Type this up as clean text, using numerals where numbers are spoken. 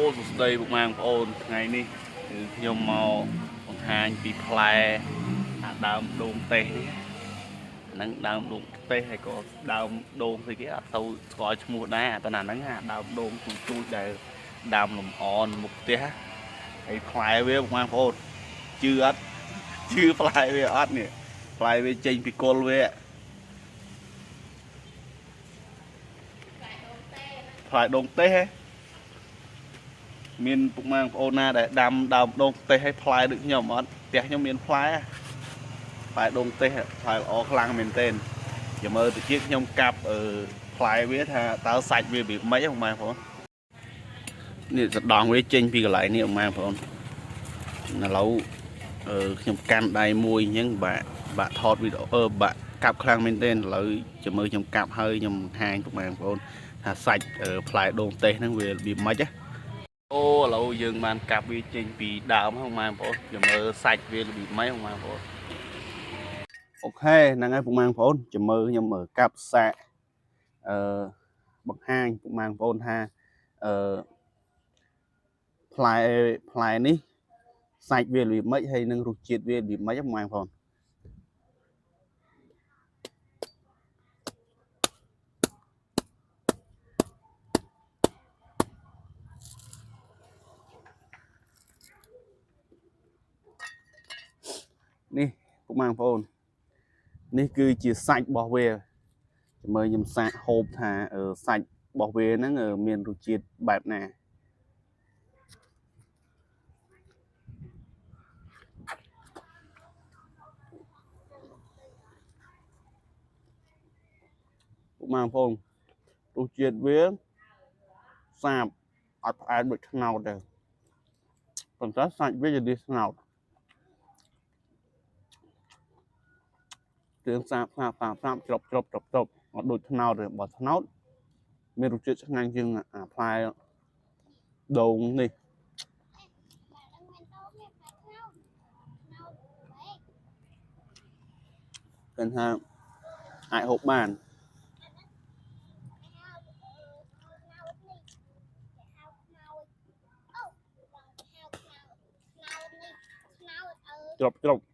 សួស្តីពុកម៉ែបងប្អូនថ្ងៃនេះគឺខ្ញុំមកបង្ហាញពីផ្លែអាដើមដូងទេសនេះហ្នឹងដើមដូងទេសហើយក៏ដើមដូងស្អីគេអត់សូវស្គាល់ឈ្មោះដែរតែណាហ្នឹងអាដើមដូងទូចទូចដែលដើមលំអនមុខផ្ទះហើយផ្លែវាពុកម៉ែបងប្អូនជឿអត់ជឿផ្លែវាអត់នេះផ្លែវាចេញពីគល់វាផ្លែដូងទេសហ៎មានពុកម៉ែបងប្អូនណាដែលដាំដើមដូងទេសឲ្យផ្លែដូចខ្ញុំអត់ផ្ទះខ្ញុំមានផ្លែផ្លែដូងទេសផ្លែល្អខ្លាំងមែនទែនចាំមើលទៅជាខ្ញុំកាប់ផ្លែវាថាតើសាច់វាវាម៉េចពុកម៉ែបងប្អូននេះសដងវាចេញពីកន្លែងនេះពុកម៉ែបងប្អូនឥឡូវខ្ញុំកាន់ដៃមួយអញ្ចឹងបាក់ថតវីដេអូបាក់កាប់ខ្លាំងមែនទែនឥឡូវចាំមើលខ្ញុំកាប់ហើយខ្ញុំបង្ហាញពុកម៉ែបងប្អូនថាសាច់ផ្លែដូងទេសហ្នឹងវារបៀបម៉េចណាអូឥឡូវយើងបានកាប់វាចេញពីដើមហ្នឹងម៉ែបងប្អូនចាំមើលសាច់វារបៀបម៉េចហ្នឹងម៉ែបងប្អូនអូខេហ្នឹងហើយពុកម៉ែបងប្អូនចាំមើលខ្ញុំកាប់សាកអឺបង្ហាញពុកម៉ែបងប្អូនថាអឺផ្លែនេះសាច់វារបៀបម៉េចហើយនឹងរសជាតិវារបៀបម៉េចហ្នឹងម៉ែបងប្អូននេះពុកម៉ែបងប្អូននេះគឺជាសាច់របស់វាចាំមើលខ្ញុំសាកហូបថាសាច់របស់វាហ្នឹងមានរសជាតិបែបណាពុកម៉ែបងប្អូនរសជាតិវាសាបអត់ផ្អែមដូចត្នោតទេប៉ុន្តែសាច់វាជានេះត្នោតគ្រឿងសាបសាបសាបសាបច្រប់ច្រប់ច្រប់ច្រប់អត់ដូចត្នោតទេបើត្នោតមានរសជាតិឆ្ងាញ់ជាងអាផ្លែដូងនេះគេថាអាចហូបបានច្រប់ច្រប់